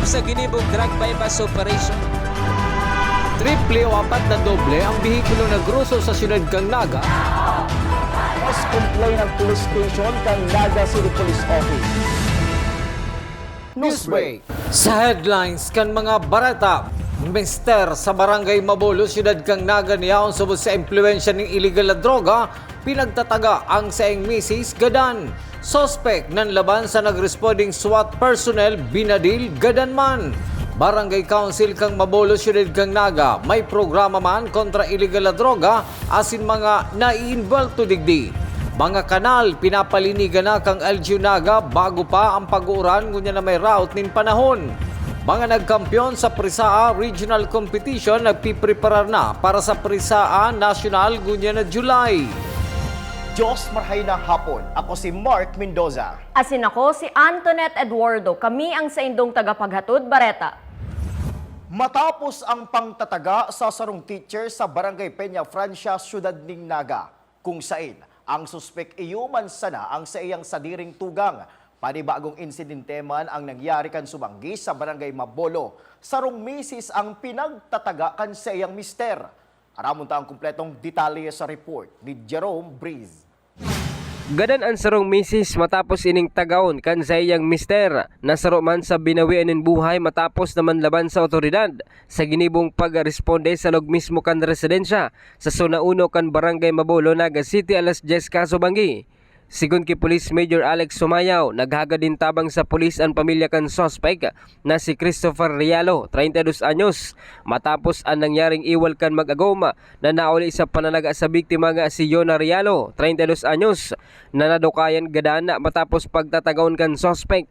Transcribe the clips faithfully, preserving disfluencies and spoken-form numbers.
Sa ginibong drug buy-bust operation. Triple o apat na doble ang behikulo na groso sa siyudad kan Naga. Mas complain ang police station kan Naga City Police Office. Newsbreak. Sa headlines kan mga bareta, mister sa Barangay Mabolo, siyudad kan Naga, niyaon subot sa impluwensya nin iligal na droga, pinagtataga ang saiyang misis gadan. Suspek nanlaban sa nagresponding SWAT personnel, binadil gadan man. Barangay Council kan Mabolo, siyudad kan Naga, may programa man kontra iligal na droga asin mga naiimbwelto digdi. Mga kanal pinapalinigan na kan L G U Naga bago pa ang pag-uuran ngunyan na may raot nin panahon. Mga nagkampeon sa Prisaa Regional Competition nagpipreparar na para sa Prisaa National ngunyan na July. Diyos marhay na hapon. Ako si Mark Mendoza. Asin ako si Antoinette Eduardo. Kami ang saindong tagapaghatod bareta. Matapos ang pangtataga sa sarong teacher sa Barangay Peña Francia, Siyudad nin Naga, kung sain ang suspek iyo man sana ang saiyang sadiring tugang. Panibagong insidente man ang nangyari kan subanggi sa Barangay Mabolo. Sarong misis ang pinagtataga kan saiyang mister. Aramon ta ang kumpletong detalye sa report ni Jerome Breeze. Gadan an sarong misis matapos ining tagaon kan saiyang mister, na saro man sa binawian nin buhay matapos na manlaban sa awtoridad sa ginibong pagresponde sa log mismo kan residensya sa Zona Uno kan Barangay Mabolo, Naga City, alas dyes kasubanggi. Sigon ki Police Major Alex Sumayaw, naghagad nin tabang sa pulis an pamilya kan suspek na si Christopher Rialo, treinta y dos anyos, matapos an nangyaring iwal kan mag-agom na nauli sa pananaga sa biktima nga si Yona Rialo, treinta y dos anyos, na nadukayan gadan matapos pagtatagaon kan suspek.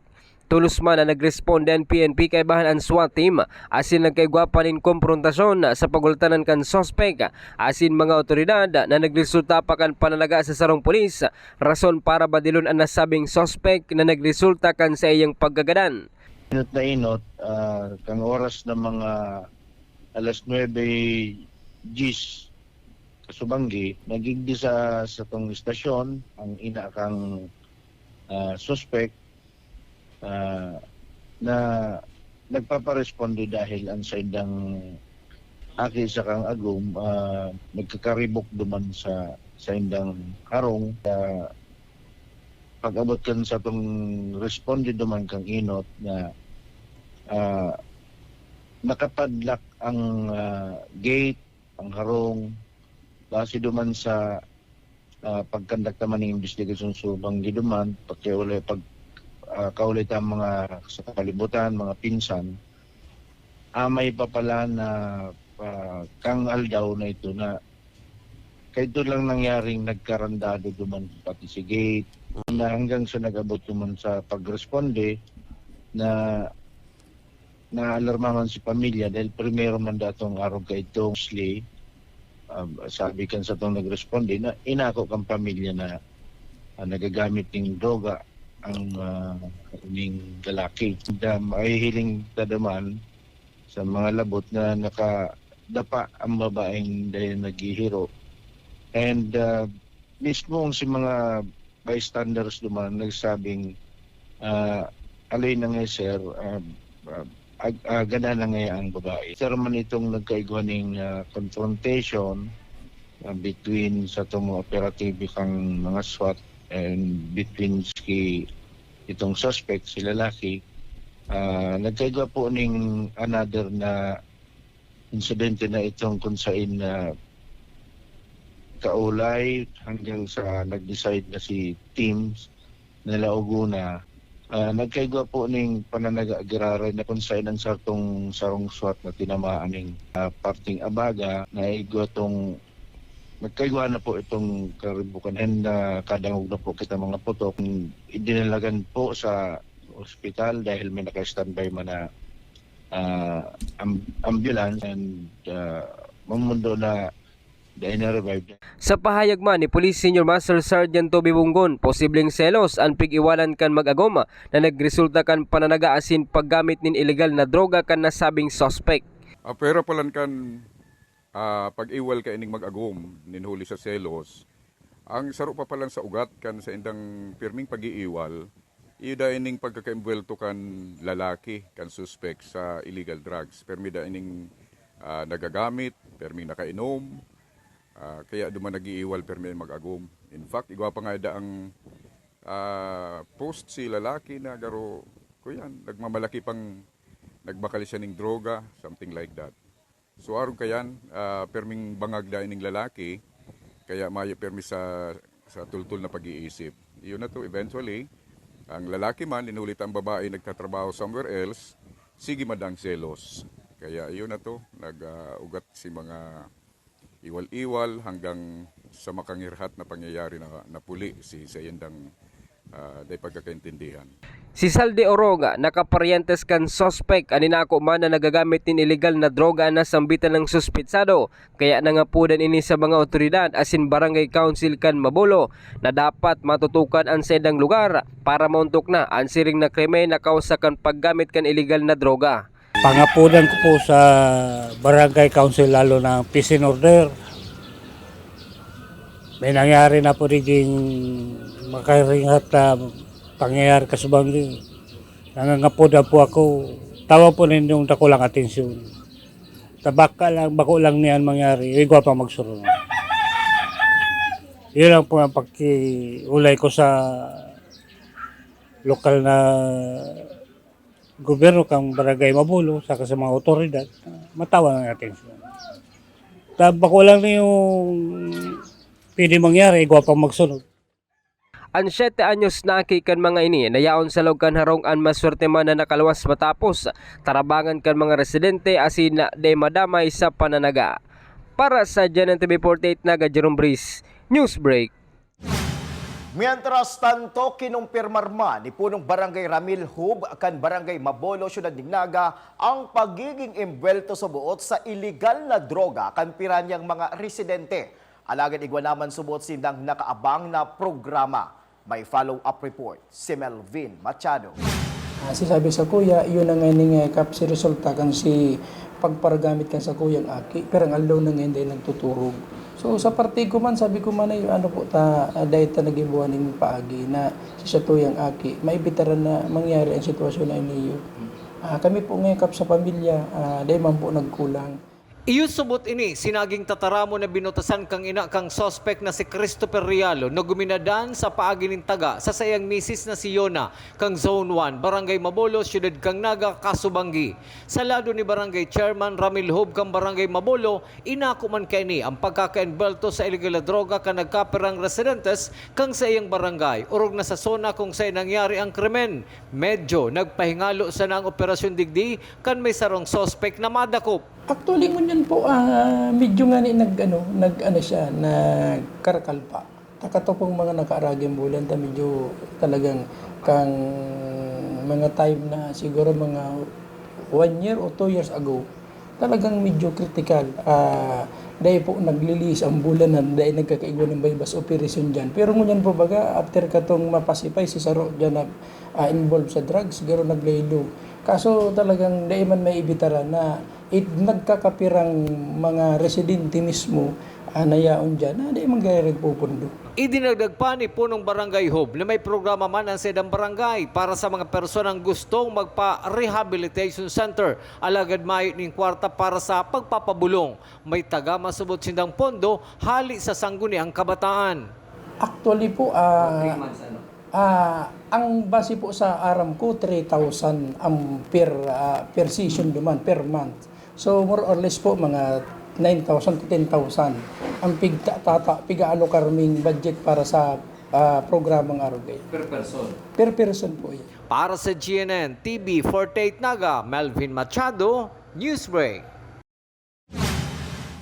Tolos man na nagresponde an P N P kaibahan an SWAT team asin nagkaigwa pa nin komprontasyon sa pagultanan kan suspek asin mga awtoridad na nagresulta pa kan pananaga sa sarong pulis, rason para badilon an nasabing suspek na nagresulta kan saiyang pagkagadan. Inot na inot, ah, kan oras na mga alas nuebe diyes kasubanggi, nagigdi sa satong estasyon ang ina kang, ah, suspek, ah, na nagpaparesponde dahil ang saindang aki sa kang agom, ah, nagkakaribok duman sa saindang harong. Sa pag-abot kan satong responde duman kang inot na, ah, nakapadlak ang, ah, gate, ang harong, base duman sa, ah, pagkandakta man ning imbestigasyon subanggi duman, pakiuli-, pag, ah, kauli ta mga sa kalibutan, mga pinsan, amay pa pala na, ah, kang aldaw na ito na kaito lang nangyaring nagkarandado duman pati si gate, na hanggang sa nag-abot duman sa pagresponde na naalarma man si pamilya dahil primero man datong arog kaidto, mostly, um, sabi kan satong nagresponde na inako kan pamilya na, ah, nagagamit ning droga ang, ah, ning lalaki. And, ah, mahihiling ta duman sa mga labot na nakadapa ang babaeng dahil naghihiro. And, ah, mismong si mga bystanders duman nagsabing, ah, "Alay na nga, sir, ah, ah, ag-, ah, gana na nga ang babae." Pero man itong nagkaigwa ning, ah, confrontation, ah, between sa itong mga operatibe kang mga SWAT and between si itong suspect, si lalaki, ah, nagkaigwa po ning another na insidente na itong kung sain na kaulay hanggang sa nag-decide na si Teams na laog na, ah, nagkaigwa po ning pananaga giraray na kung sain ang sartong sarong SWAT na tinamaan ning, ah, parting abaga na igwa tong nagkaigwa na po itong karibukan and, ah, kadangog na po kita mga putok. Idinalagan po sa ospital dahil may naka-standby man na, ah, am-, ambulance and, ah, mamundo na dai na-revive. Sa pahayag man ni Police Senior Master Sergeant Toby Bunggon, posibleng selos an pig-iwalan kan mag-agom na nagresulta kan pananaga asin paggamit nin ilegal na droga kan nasabing suspek. Ah, pwera palan kan, ah, pag-iwal kaining mag-agom nin huli sa selos, ang saro pa palan sa ugat kan saindang pirming pag-iiwal, Iyo da ining pagkakaembwelto kan lalaki, kan suspek sa illegal drugs. Permi da ining, ah, nagagamit, permi nakainom, ah, kaya duman nag-iiwal, permi mag-agom. In fact, igwa pa nga da ang, ah, post si lalaki na garo, kuyan, nagmamalaki pang nagbakal siya ning droga, something like that. So, arog kayan, ah, perming bangag da ining lalaki, kaya mayo permi sa, sa tultol na pag-iisip. Yun na to, eventually, ang lalaki man, inulit ang babae nagtatrabaho somewhere else, sige madang selos. Kaya yun na to, nag, ah, ugat si mga iwal-iwal hanggang sa makangirhat na pangyayari na napuli si sa iyang, ah, dai pagkakaintindihan. Si Saldi Orong, nakaparyentes kan suspek, an inako man na nagagamit nin iligal na droga an nasambitan ng suspetsado, kaya nangapodan ini sa mga otoridad asin barangay council kan Mabolo na dapat matutukan an saindang lugar para maontok na an siring na krimen na kausa kan paggamit kan iligal na droga. Pangapodan ko po sa barangay council, lalo na ang peace and order. May nangyari na po diging makaringat na pangyayari kasubanggi. Nangangapodan po ako, tawa po ninyong dakulang atensyon. Tabaka lang, bako lang niyan mangyari, igwa pa magsurunod. Yun lang po ang pagkiulay ko sa lokal na gobyerno, kang barangay Mabulo, saka sa mga otoridad, ah, matawan ang atensyon. Ta-, bako lang na yung pwede mangyari, igwa pang magsunod. An siyete anyos na aki kan mga ini na yaon sa log kan harong an maswerte man na nakaluwas matapos tarabangan kan mga residente asin na dai madamay sa pananaga. Para sa G N N T V forty-eight Naga, Jerome Breeze, Newsbreak. Mientras tanto, kinumpirmar man ni Punong Barangay Ramil Hub kan Barangay Mabolo, Syudad nin Naga, ang pagiging embwelto sa buot sa iligal na droga kan pira niyang mga residente. Alagad igwa naman subot sindang nakaabang na programa. May follow-up report si Melvin Machado. Ah, si sabi sa kuya, iyo na nga ning, eh, kap si resulta kan si pagparagamit kan sa kuyang aki, pirang aldaw na nga hindi nagtuturog. So, sa parte ko man, sabi ko man ay, ano po ta, ah, dahil ta nagibuhan ning paagi na si satuyang aki, maibitaran na mangyari ang sitwasyon na iniyo. Ah, kami po ngayon, kap sa pamilya, ah, dahil man po nagkulang. Iyo subot ini, si naging tataramon na binutasan kan ina kan suspek na si Christopher Rialo na guminadan sa paagi nin taga sa saiyang misis na si Yona, kan Zone one, Barangay Mabolo, Siyudad kan Naga, Kaso Banggi. Sa lado ni Barangay Chairman Ramil Hub kan Barangay Mabolo, inako man kaini ang pagkakaembwelto sa iligal na droga kan nagkapirang residentes kan saiyang barangay, orog na sa zona kung saen nangyari ang krimen. Medyo nagpahingalo sana ang operasyon digdi kan may sarong suspek na madakop. Actually, ngunyan po, ah, medyo nga ni nag-ano, nag-ano siya, nagkarakal pa. Taka to pong mga nakaaraging bulan ta medyo talagang kang mga time na siguro mga one year o two years ago, talagang medyo critical. Ah, dai po naglilihis ang bulan na dai nagkakaigwa ng buy-bust operation diyan. Pero ngunyan po baga, after katong mapasipay si saro diyan na, ah, involved sa drugs, siguro naglaylo. Kaso talagang dai man may ibitara na it-, nagkakapirang mga residente mismo, ah, na yaon diyan, na dai man gaya nagpupundo. Idinagdag pa ni Punong Barangay Hub na may programa man ang saindang barangay para sa mga personang gustong magpa-rehabilitation center, alagad mayo ning kwarta para sa pagpapabulong. May taga masubot sindang pondo hali sa Sangguniang Kabataan. Actually po, ah, Mga three months, ano? Ah, ang base po sa aram ko, three thousand ang per, ah, per session duman, per month. So, more or less po, mga nine thousand to ten thousand ang pigtatata, pig-aalokar ming budget para sa, ah, programang Arugay. Per person? Per person po yan. Para sa G N N T V forty-eight Naga, Melvin Machado, Newsbreak.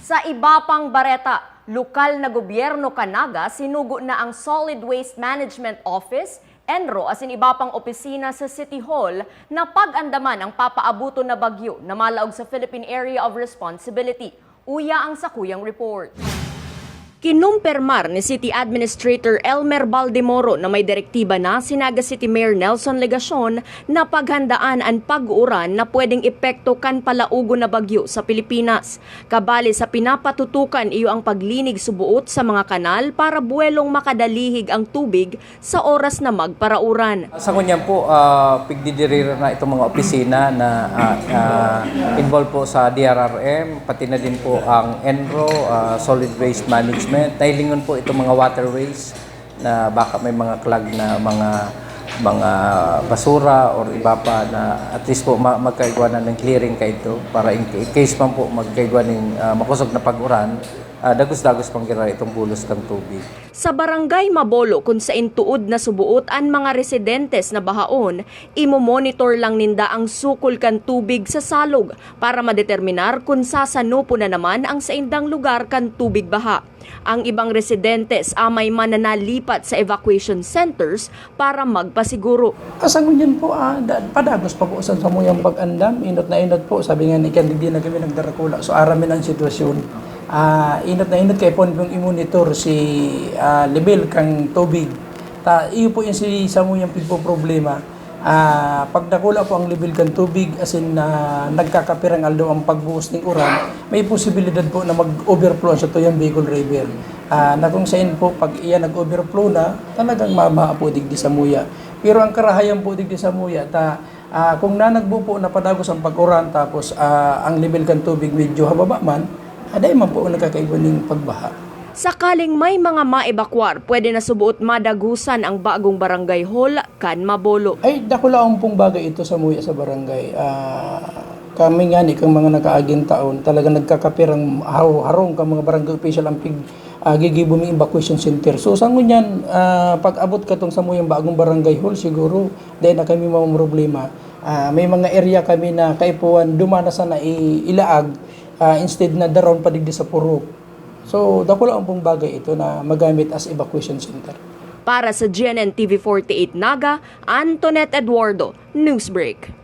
Sa iba pang bareta, lokal na gobyerno kan Naga sinugo na ang Solid Waste Management Office, ENRO, asin iba pang opisina sa City Hall na pag-andaman ang papaabuton na bagyo na malaog sa Philippine Area of Responsibility. Uya ang sakuyang report. Kinumpirmar ni City Administrator Elmer Baldemoro na may direktiba na si Naga City Mayor Nelson Legacion na paghandaan an pag-uran na pwedeng epekto kan palaugon na bagyo sa Pilipinas. Kabali sa pinapatutukan iyo ang paglinig subuot sa mga kanal para buwelong makadalihig ang tubig sa oras na magparauran. Sa ngunyan po, ah, pigdidirira na itong mga opisina na, ah, ah, involved po sa D R R M, pati na din po ang ENRO, ah, Solid Waste Management. Nahilingon po itong mga waterways na baka may mga clog na mga, mga basura or iba pa na at least po ma-, magkaigwa na ng clearing kaito para in, in case man po magkaigwa ning, ah, makosog na pag-uran, ah, dagos-dagos pang gira itong bulos kang tubig. Sa Barangay Mabolo, kun saen tuod na subuot an mga residentes na bahaon, imo-monitor lang ninda ang sukol kan tubig sa salog para madeterminar kun sasanupon na naman ang saindang lugar kan tubig baha. Ang ibang residentes amay man na nalipat sa evacuation centers para magpasiguro. Ah, sa ngunyan po, ah, da-, padagos pa po sa samuyang pag-andam. Inot na inot po, sabi nga ni Ken, digdi na kami nagdarakula. So, aram mi na an sitwasyon. Ah, inot na inot kay pon pong i-monitor si, ah, level kang tubig. Ta, iyo po yan si samuyang pigpoproblema. Ah, pag dakula po ang level kan tubig, as in, ah, nagkakapirang aldaw ang pagbuhos ning uran, may posibilidad po na mag-overflow ang satuyang Bicol River. Ah, na kung saen po, pag iyan nag-overflow na, talagang mabaha po digdi samuya. Pero ang karahayan po digdi samuya, ta, ah, kung nanagbo po na padagos ang pag-uran, tapos, ah, ang level kan tubig medyo hababa man, ah, dai man po nagkakaigwa ning pagbaha. Sakaling may mga maebakwar, pwede na subuot madagusan ang bagong barangay hall kan Mabolo. Ay, dakulaon pong bagay ito samuya sa barangay. Ah, kami ngani, kang mga nakaaging taon, talagang nagkakapirang haro-, harong kang mga barangay official ang pig-, ah, gigibo ming evacuation center. So, sa ngunyan, ah, pag-abot katong samuyang bagong barangay hall, siguro, dai na kami mamroblema. Ah, may mga area kami na kaipuhan, duman na sana i-, ilaag, ah, instead na daron pa digdi sa purok. So, dakulaon pong bagay ito na magamit as evacuation center. Para sa G N N T V forty-eight Naga, Antoinette Eduardo, Newsbreak.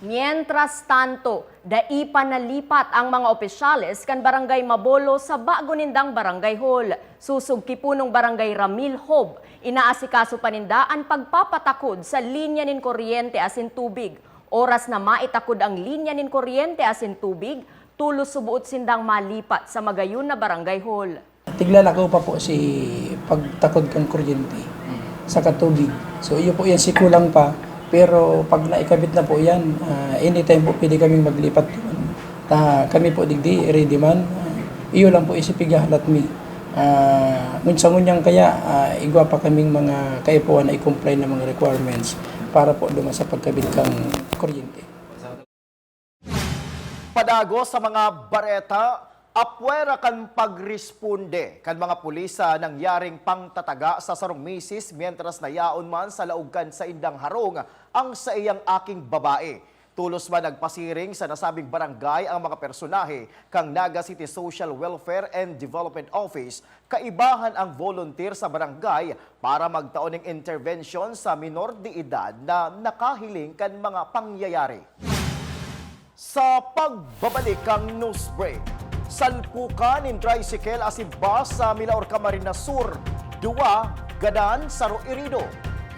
Mientras tanto, dai pa nalipat ang mga opisyales kan Barangay Mabolo sa bago nindang barangay hall. Susog ki punong barangay Ramil Hob, inaasikaso pa ninda an pagpapatakod sa linya nin kuryente asin tubig. Oras na maitakod ang linya nin kuryente asin tubig, tolos suboot sindang malipat sa magayon na barangay hall. Tiglalakaw pa po si pagtakod kan kuryente saka tubig. So, iyo po yan si kulang pa. Pero pag naikabit na po yan, ah, anytime po pwede kaming maglipat. Ta, kami po digdi, ready man. Ah, iyo lang po isipighahalat mi. Ah, ngun-, sa ngunyan kaya, ah, igwa pa kaming mga kaipuhan na i-comply na mga requirements para po duman sa pagkabit kang kuryente. Padagos sa mga bareta, apwera kan pagresponde kan mga pulis sa nangyaring pangtataga sa sarong misis, mientras na yaon man sa laog kan saindang harong ang saiyang aking babae. Tolos man nagpasiring sa nasabing barangay ang mga personahe kan Naga City Social Welfare and Development Office, kaibahan ang volunteer sa barangay para magtao ning intervention sa minor de edad na nakahiling kan mga pangyayari. Sa pagbabalik kan news break, salpukan nin tricycle asin bus sa Milaor, Camarines Sur, duwa gadan, saro irido.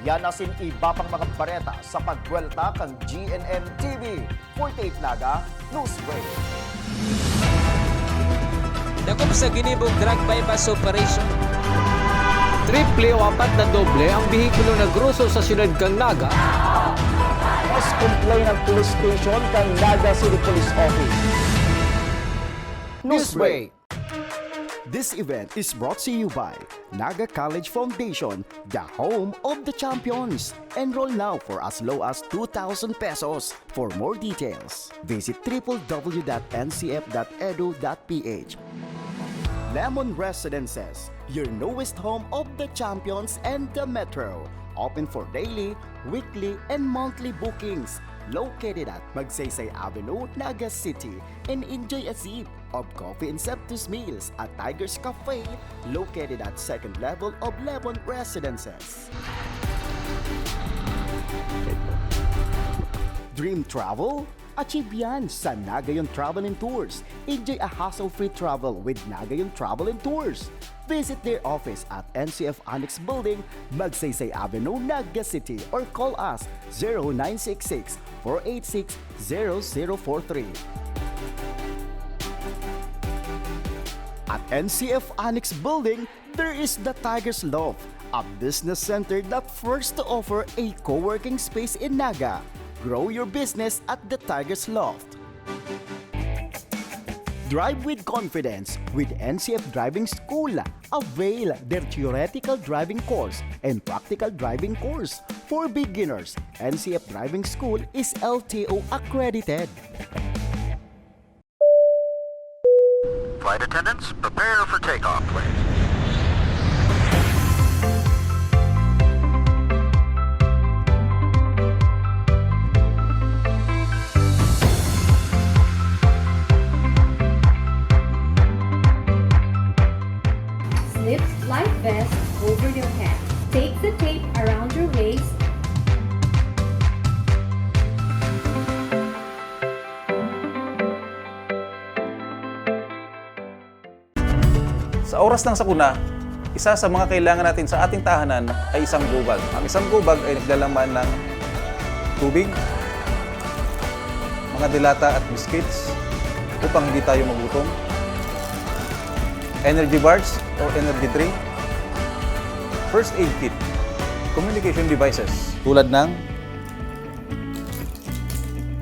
Yan asin iba pang mga bareta sa pagbuwelta kan G N N T V forty-eight Naga News Break. Dakop sa ginibong drug buy-bust operation. Triple o apat na doble ang behikulo na groso sa siyudad kan Naga. Mas complain ang police station kan Naga City Police Office. Newsbreak. This event is brought to you by Naga College Foundation, the home of the champions. Enroll now for as low as two thousand pesos. For more details, visit triple W dot N C F dot edu dot P H. Lemon Residences, your newest home of the champions and the metro. Open for daily, weekly, and monthly bookings. Located at Magsaysay Avenue, Naga City, and enjoy a sip of coffee and Septus meals at Tiger's Cafe, located at second level of Lemon Residences. Dream travel? Achieve yan sa Nagayon Travel and Tours. Enjoy a hassle-free travel with Nagayon Travel and Tours. Visit their office at N C F Annex Building, Magsaysay Avenue, Naga City, or call us zero nine six six, four eight six, zero zero four three. At N C F Annex Building, there is the Tiger's Loft, a business center that first to offer a co-working space in Naga. Grow your business at the Tiger's Loft. Drive with confidence with N C F Driving School. Avail their theoretical driving course and practical driving course. For beginners, N C F Driving School is L T O accredited. Flight attendants, prepare for takeoff, please. Slip life vest over your head. Take the tape around your waist. Sa oras ng sakuna, isa sa mga kailangan natin sa ating tahanan ay isang gobag. Ang isang gobag ay naglalaman ng tubig, mga delata at biscuits upang hindi tayo magutom, energy bars o energy drink, first aid kit, communication devices tulad ng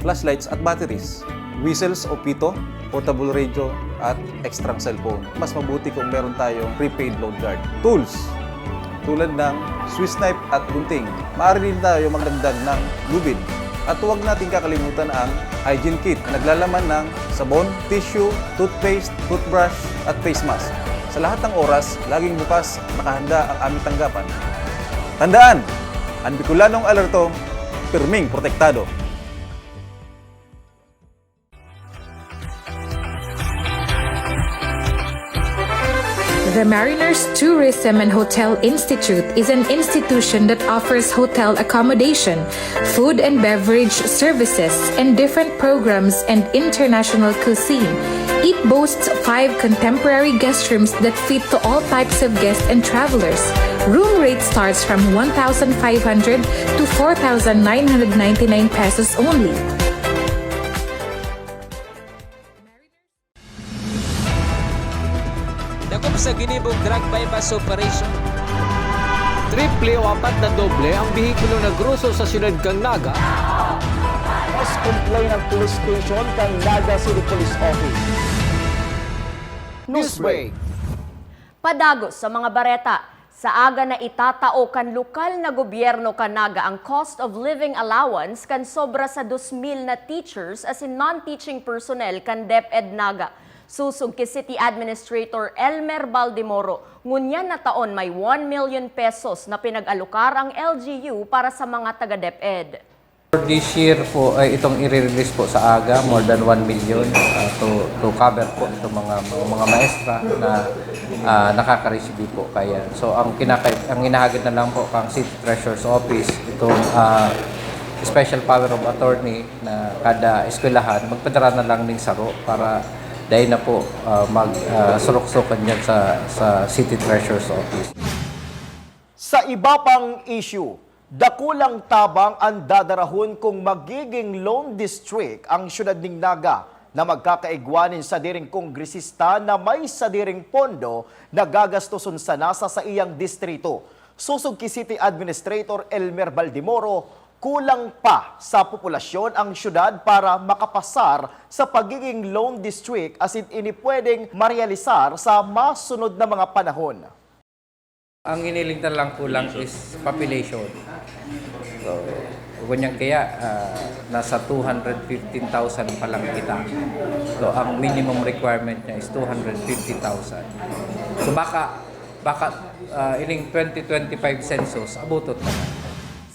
flashlights at batteries, whistles o pito, portable radio, at extrang cellphone. Mas mabuti kung meron tayong prepaid load guard. Tools, tulad ng Swiss knife at gunting. Maaari din tayo magdagdag ng lubid. At huwag nating kakalimutan ang hygiene kit na naglalaman ng sabon, tissue, toothpaste, toothbrush, at face mask. Sa lahat ng oras, laging bukas, nakahanda ang aming tanggapan. Tandaan, ang Bicolanong alerto, pirming protektado. The Mariners Tourism and Hotel Institute is an institution that offers hotel accommodation, food and beverage services, and different programs and international cuisine. It boasts five contemporary guest rooms that fit to all types of guests and travelers. Room rate starts from one thousand five hundred to four thousand nine hundred ninety-nine pesos only. Dakop sa ginibong drug buy-bust operation. Triple o apat na doble ang behikulo na groso sa siyudad kan Naga. Mas complain ang police station kan Naga City Police Office. Newsbreak. Padagos sa mga bareta. Sa aga na itatao kan lokal na gobyerno kan Naga ang cost of living allowance kan sobra sa dos mil na teachers asin non-teaching personnel kan DepEd Naga. Sosog ki City Administrator Elmer Baldemoro, ngunyan na taon may one million pesos na pinag-alokar ang L G U para sa mga taga-DepEd. For this year po, ay itong i-release po sa aga, more than one million, ah, to, to cover po itong mga, mga, mga maestra na, ah, nakaka-receive po kaya. So, ang kinaka-, ang hinahagad na lang po kang City Treasurer's Office, itong, ah, special power of attorney na kada eskwelahan, magpadara na lang ning saro para dai na po, ah, mag, ah, surok-sukan dyan sa, sa City Treasurer's Office. Sa iba pang issue, dakulang tabang an dadarahon kung magiging loan district ang siyudad nin Naga na magkakaigwa nin sadiring kongresista na may sadiring pondo na gagastoson sana sa saiyang distrito. Sosog ki City Administrator Elmer Baldemoro, kulang pa sa populasyon ang siyudad para makapasar sa pagiging loan district asin ini pwedeng marealisar sa masunod na mga panahon. Ang hiniling na lang kulang is population. So, ganyan kaya, ah, nasa two hundred fifteen thousand pa lang kita. So, ang minimum requirement niya is two hundred fifty thousand. So, baka, baka, ah, ining twenty twenty-five census, abutot na.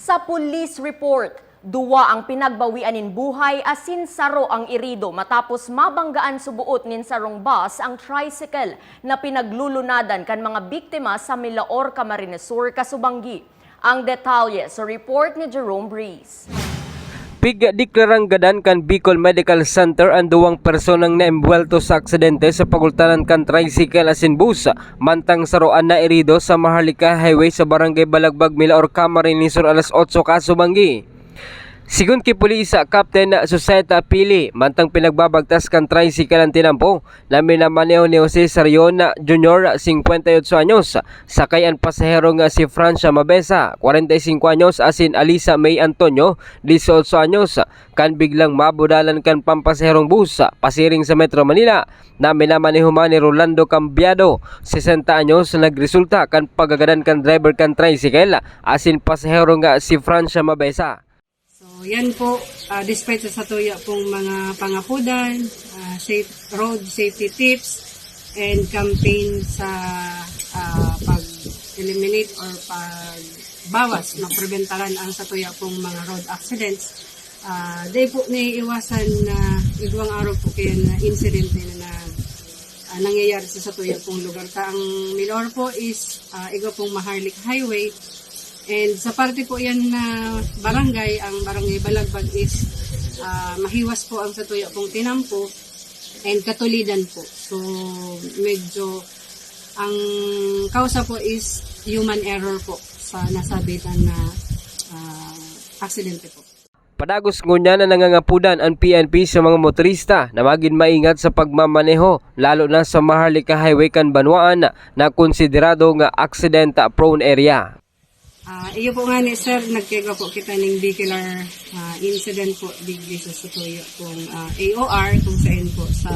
Sa police report, duwa ang pinagbawian nin buhay asin saro ang irido matapos mabanggaan suboot nin sarong bus ang tricycle na pinaglulunadan kan mga biktima sa Milaor, Camarines Sur, Casubangui. Ang detalye sa report ni Jerome Breeze. Pigdeklarang gadan kan Bicol Medical Center an duwang personang naembwelto sa aksidente sa pagultanan kan tricycle asin bus, mantang saro an nairido sa Maharlika Highway sa Barangay Balagbag, Milaor, Camarines Sur, alas otso kasubanggi. Sigon ki Pulis Captain Suseta Pili, mantang pinagbabagtas kan tricycle an tinampo, na minamaneho ni Jose Sarion Junior, singkwenta y otso anyos, sakay an pasahero nga si Francia Mabesa, kwarenta y singko anyos, asin Alisa May Antonio, dieciocho anyos, kan biglang mabudalan kan pampasaherong bus pasiring sa Metro Manila, na minamaneho man ni Rolando Cambiado, sesenta anyos, nagresulta kan pagagadan kan driver kan tricycle asin pasahero nga si Francia Mabesa. So, yan po, ah, despite sa satuya pong mga pangapudan, ah, safe, road safety tips, and campaign sa, ah, pag-eliminate or pagbawas, mapreventaran ang satuya pong mga road accidents. Ah, dahil po naiiwasan na igwang araw po kaya na insidente na, na ah, nangyayari sa satuya pong lugar. Ta ang Milor po is, ah, igwa pong Maharlika Highway. And sa parte po yan na barangay, ang barangay Balagbag is, ah, mahiwas po ang satuya pong tinampo and katulidan po. So, medyo ang kausa po is human error po sa nasabitan na, ah, aksidente po. Padagos ngunyan na nangangapudan an P N P sa mga motorista na magin maingat sa pagmamaneho, lalo na sa Maharlika Highway kan banwaan na konsiderado nga accident-prone area. Ah, iyo po nga ni sir, nagkaigwa po kita ning vehicular, ah, incident po digdi sa satuya pong, ah, A O R, kung saan po sa,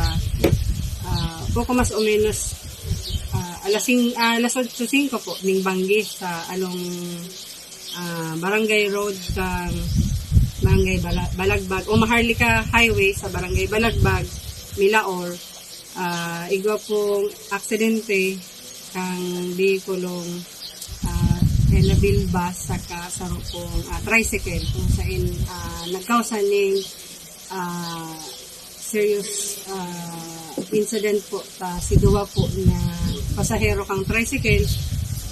ah, poko mas o menos, ah, alas sing-, ah, alas otso singko po ning banggi sa along, ah, Barangay Road kang Barangay Bala-, Balagbag o Maharlika Highway sa Barangay Balagbag, Milaor. Ah, igwa pong aksidente kang behikulong, ah, Enabil bus saka saro pong, ah, tricycle kung sain, ah, nagkausa ning, ah, serious, ah, incident po ta si duwa po na pasahero kang tricycle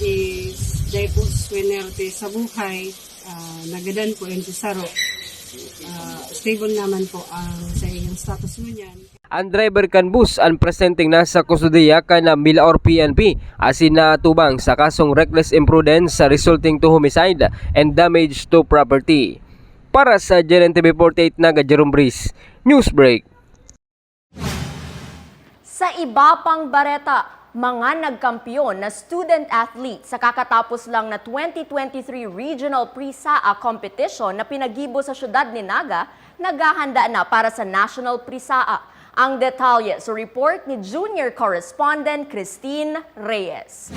is dai po swinerte sa buhay, ah, nagadan po and si saro, ah, stable naman po ang sa iyang status ngunyan. An driver kan bus an presenteng nasa kustodiya kan Milaor P N P asin naatubang sa kasong reckless imprudence resulting to homicide and damage to property. Para sa G N N T V forty-eight Naga, Jerome Breeze, Newsbreak. Sa iba pang bareta, mga nagkampiyon na student athlete sa kakatapos lang na twenty twenty-three Regional PRISAA Competition na pinaggibo sa siyudad ni Naga, naghahanda na para sa National PRISAA. Ang detalye sa report ni junior correspondent Christine Reyes.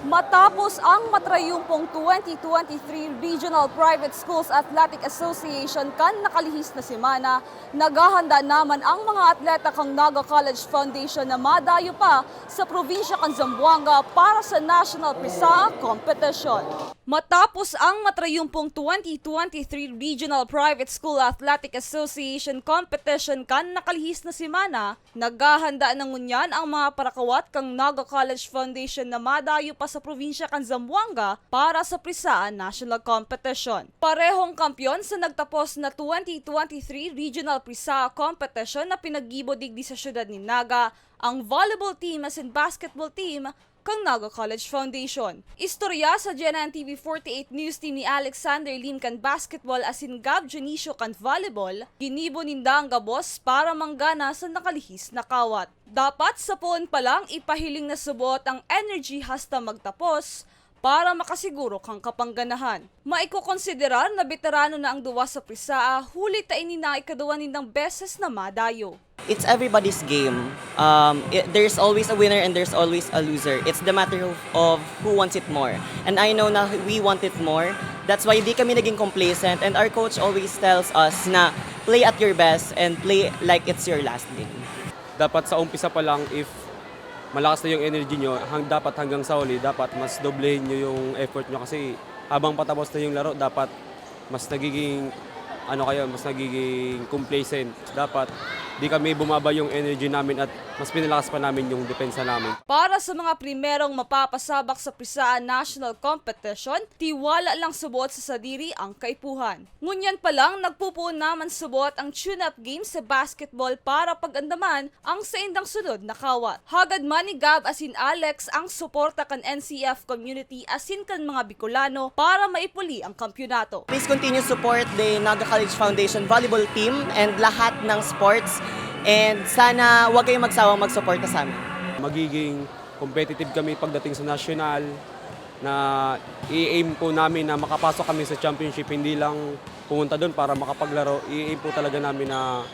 Matapos ang matrayumpong twenty twenty-three Regional Private Schools Athletic Association kan nakalihis na semana, naghahanda naman ang mga atleta kan Naga College Foundation na madayo pa sa probinsya kan Zamboanga para sa National PRISAA Competition. Matapos ang matrayumpong twenty twenty-three Regional Private School Athletic Association Competition kan nakalihis na semana, naghahanda na ngunyan ang mga parakawat kan Naga College Foundation na madayo pa sa probinsya kan Zamboanga para sa PRISAA National Competition. Parehong kampiyon sa nagtapos na twenty twenty-three Regional PRISAA Competition na pinaggibo digdi sa siyudad ni Naga, ang volleyball team asin basketball team kan Naga College Foundation. Istorya sa G N N T V forty-eight News Team ni Alexander Lim kan basketball asin Gab Dionisio kan volleyball, ginibo ninda an gabos para manggana sa nakalihis na kawat. Dapat sa poon pa lang ipahiling na subot ang energy hasta magtapos para makasiguro kan kapangganahan. Maikokonsiderar na beterano na ang duwa sa PRISAA, huli ta ini na ikaduwa nindang beses na madayo. It's everybody's game. Um, i-, there's always a winner and there's always a loser. It's the matter of, of who wants it more. And I know na we want it more. That's why di kami naging complacent. And our coach always tells us na play at your best and play like it's your last game. Dapat sa umpisa pa lang, if malakas na yung energy nyo, hang-, dapat hanggang sa huli, dapat mas doblehin nyo yung effort nyo kasi habang patapos na yung laro, dapat mas nagiging, ano kayo, mas nagiging complacent. Dapat Di kami bumaba yung energy namin at mas pinalakas pa namin yung depensa namin. Para sa mga primerong mapapasabak sa Prisaan National Competition, tiwala lang subot sa sadiri ang kaipuhan. Ngunyan pa lang, nagpupuon naman subot ang tune-up game sa basketball para pag-andaman ang saindang sunod na kawat. Hagad man ni Gab asin Alex ang suporta kan N C F community asin kan mga Bicolano para maipuli ang kampyonato. Please continue support the Naga College Foundation volleyball team and lahat ng sports. And sana huwag kayong magsawang magsuporta sa amin. Magiging competitive kami pagdating sa national na i-aim po namin na makapasok kami sa championship, hindi lang pumunta doon para makapaglaro. I-aim po talaga namin na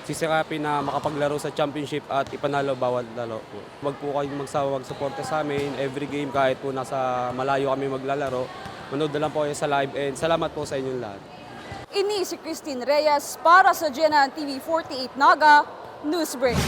sisikapin na makapaglaro sa championship at ipanalo bawat laro po. Huwag po kayong magsawa magsuporta sa amin every game kahit po nasa malayo kami maglalaro. Manood na lang po kayo sa live and salamat po sa inyong lahat. Ini si Christine Reyes para sa G N N T V forty-eight Naga Newsbreak.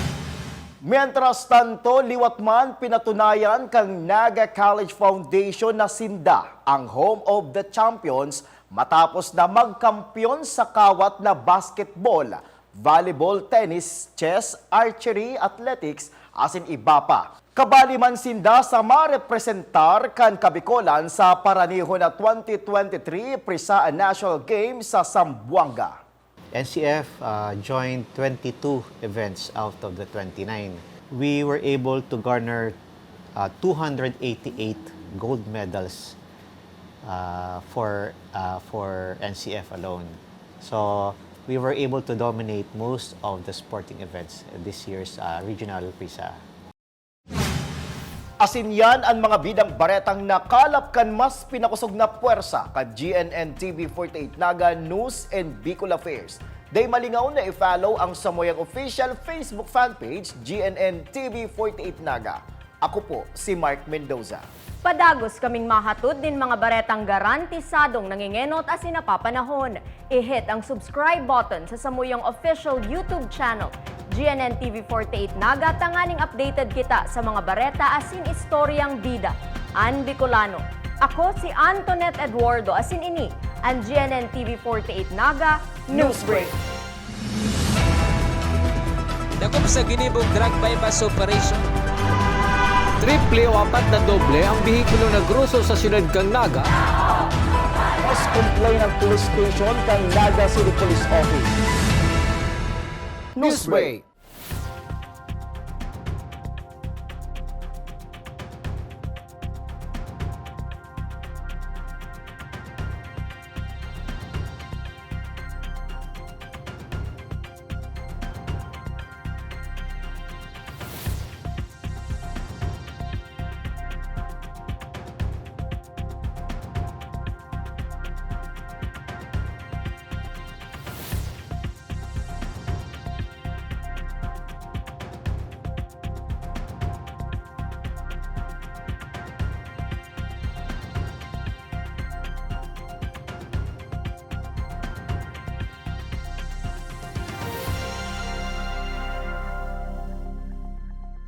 Mientras tanto, liwat man pinatunayan kan Naga College Foundation na sinda ang home of the champions matapos na magkampiyon sa kawat na basketball, volleyball, tennis, chess, archery, athletics, asin iba pa. Kabali man sinda sa marepresentar kan Kabikolan sa paranihon na twenty twenty-three Prisaan National Games sa Zamboanga. N C F uh, joined twenty-two events out of the twenty-nine. We were able to garner uh, two hundred eighty-eight gold medals uh, for, uh, for N C F alone. So we were able to dominate most of the sporting events this year's uh, regional Prisa. Asin yan an mga bidang baretang nakalap kan mas pinakosog na pwersa kan G N N T V forty-eight Naga News and Bicol Affairs. Dai malingaw na i-follow ang samuyang official Facebook fanpage, G N N T V forty-eight Naga. Ako po si Mark Mendoza. Padagos kaming mahatod nin mga baretang garantisadong nangengenot asin napapanahon. I-hit ang subscribe button sa samuyang official YouTube channel, G N N T V forty-eight Naga, tanganing updated kita sa mga bareta asin istoryang bida an Bicolano. Ako si Antoinette Eduardo asin ini an G N N T V forty-eight Naga Newsbreak. Dakop sa ginibong drug buy-bust operation. Triple o apat na doble ang behikulo na groso sa siyudad kan Naga. Mas complain ang police station kan Naga City Police Office. Newsbreak.